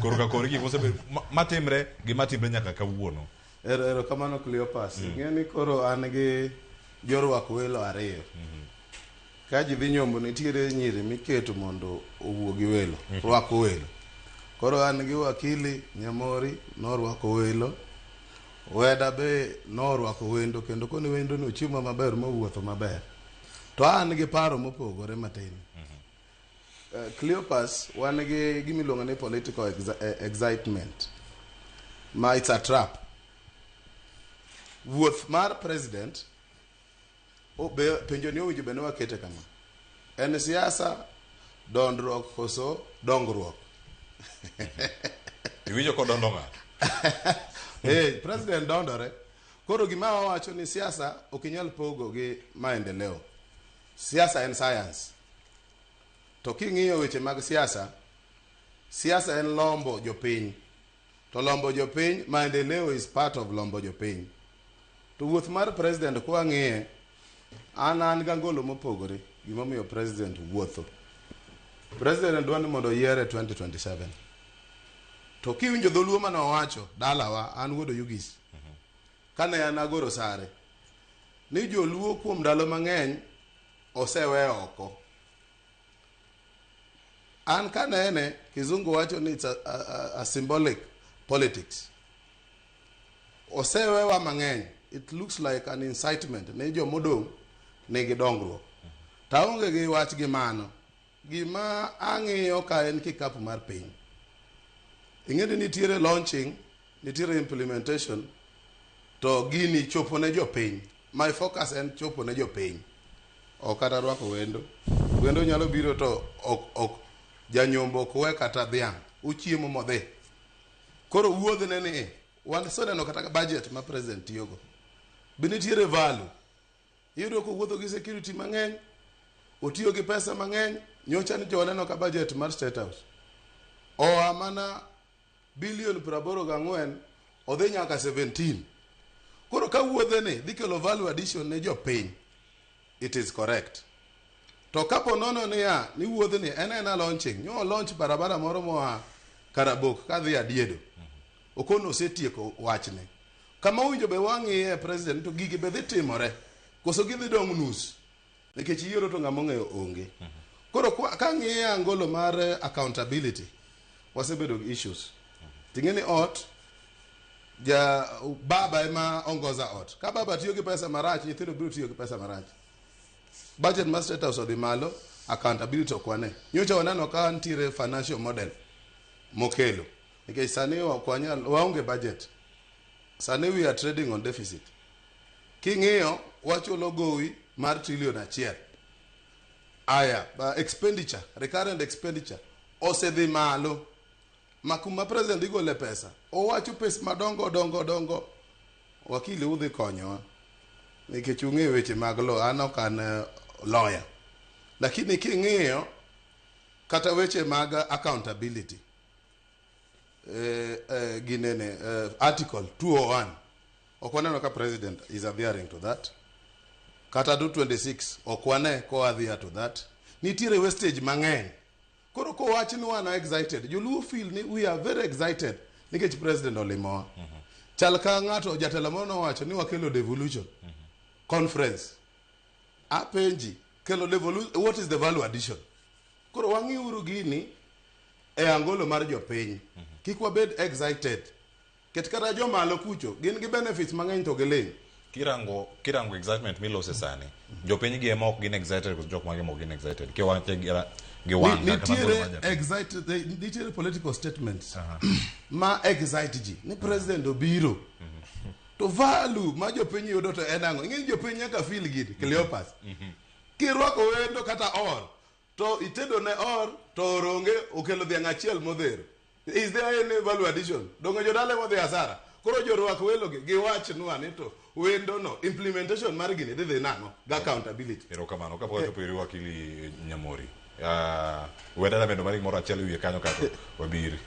Koro ka koro gik mosebedo matimre gi matimre nyaka kawuono. Erokamano Cleopas. Ing'e ni koro an gi jorwak welo ariyo. Ka ji dhi nyombo nitiere nyiri miketo mondo owuo gi welo, rwako welo. Koro an gi wakili Nyamori norwako welo. Weda be norwako wendo kendo koni wendo no ochiemo maber mowuotho maber. To an gi paro mopogore matin. Cleopas, wan gi gimiluongo ni political excitement. Ma it's a trap. Wuoth mar president be, penjo ni owinjo bed ni wakete kama. En siasa, dondruok koso dongruok? Iwinjo kodondo ng'ato. President dondore. Koro gima wawacho ni siasa ok inyal pogo gi maendeleo. Siasa en science. To king'iyo weche mag siasa, siasa en lombo jopiny. To lombo jopiny, maendeleo is part of lombo jopiny. To wuoth mar president kwang'iye, an gangolo mopogore gimomiyo president wuotho. President dwa ni mondo oyiere 2027. To kiwinjo dholuo mane owacho dalawa, an wuod Oyugis. Kane an agoro sare, ni joluo kuom ndalo mang'eny osewe oko. An kanene, kizungu wacho ni it's a symbolic politics. Osewewa mang'eny. It looks like an incitement ni jomodong' nigi dongruok. To aonge gi wach gi mano. Gima ang'iyo ka en kikapu mar piny. Ing'e ni nitiere launching, nitiere implementation, to gini chopo ne jopiny. My focus en chopo ne jopiny. Ok kata rwako wendo. Wendo nyalo biro to ok janyombo ok we kata dhiang'. Ochiemo modhi. Koro wuodhne ni waseneno kata budget ma president tiyogo. Be nitiere value? Iyudo kowuotho gi security mang'eny, otiyo gi pesa mang'eny, nyocha ni waneno ka budget mar State House oa mana bilion 84 odhi nyaka 17. Koro ka wuodhe ni dhi kelo value addition ne jopiny, it is correct. To kapo nono niya ni wuodhni en ena launching, nyo launch barabara moro moa Karabok kadhi Adiedo. Okono osetieko wachne. Kama owinjo be wang'iye president to gigi be dhi timore koso gidhi dong' nus nikech yiero to ng'ama ong'eyo onge. Koro kang'iye angolo mar accountability wasebedo gi issues. Ting'e ni ot ja baba ema ongoza ot. Ka baba tiyo gi pesa marach, nyithindo biro tiyo gi pesa marach. Budget mar State House odhi malo, accountability ok wane. Nyocha waneno ka nitiere financial model mokelo. Nikech sani ok wanyal, waonge budget. Sani we are trading on deficit. King'iyo, wachulo gowi mar trillion 1. Aya, expenditure, recurrent expenditure, osedhi malo. Ma kuma president igole pesa, owacho pes madongo dongo dongo. Wakili udhi konyowa. Nikech ung'eyo weche mag law, an ok an lawyer. Lakini king'iyo, kata weche mag accountability, ginene, article 201, ok waneno ka president is adhering to that. Kata 226, ok wane ko adhere to that. Nitiere wastage mang'eny. Koro kowach ni wan excited, joluo feel ni we are very excited nikech president olimowa. Chal ka ng'ato jatelo moro nowacho ni wakelo devolution conference. Apenji, kelo devolution, what is the value addition? Koro wang'iuru gini e angolo mar jopiny. Kik wabed excited. Ket kata jomalo kucho, gin gi benefits mang'eny to giling'. Kirango excitement milose sani, jopiny gi ema ok gin excited koso jok mage ma ok gin excited? Kiwache gi wang' kata Nitiere mar japiny. Excited, nitiere political statements ma excite ji ni president obiro. To value ma jopiny yudo to en ang'o? Ing'e ni jopiny nyaka feel gini, Cleopas. Kirwako wendo kata or, to itedo ne or, to or onge, okelo dhiang' achiel modhero. Is there any value addition? Donge jodala ema odhi hasara? Koro jorwak welo gi, giwachnwa ni to wendo no, implementation mar gini dhi dhi nang'o? Gi accountability. Erokamano. Kapok wachopo iri wakili Nyamori, wedana bende mari gimoro achiel e wiye kanyo kato wabiri.